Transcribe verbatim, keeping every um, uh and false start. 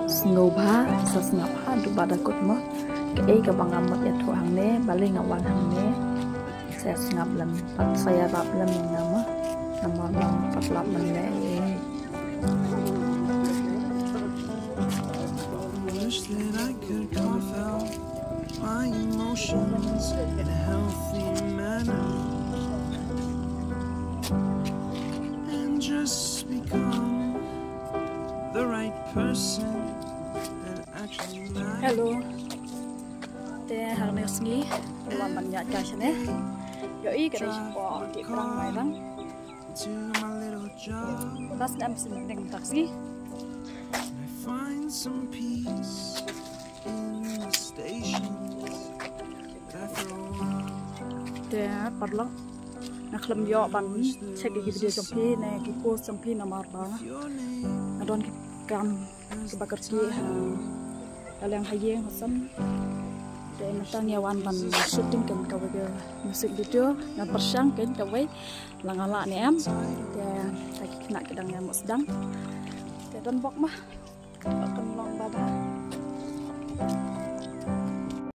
Sngewbha sa sngap haduh ba da kut mo. Kaei kaba nga mut ïathuh hangne, balei nga wan hangne. Sa sngap lem, pat sa ïarap lem ïa nga mo. Namar ba pat lap mynne. Wish that I could carve out my emotions in a healthy manner and just become the right person that actually matters. Hello. Te hangne sngi wan ban ïaid kai shane. Ïohi ka dei shapoh ki prang Mairang. Bas na em sing ding taxi. I find some peace in the stations that I throw out. Te paralok, nga khlem ïoh ban check ïa ki video jong phi ne ki post jong phi namar ba nga don ki kam kiba kyrkieh ha, ha liang ha ïing ha sem. Te mynta nga wan ban shooting kein kawei ka music video, ngan pyrshang kein kawei la nga lah ne em. Te ki khynnah ki dang ïa mut sdang. Te don bok ma. Kan long ba ba.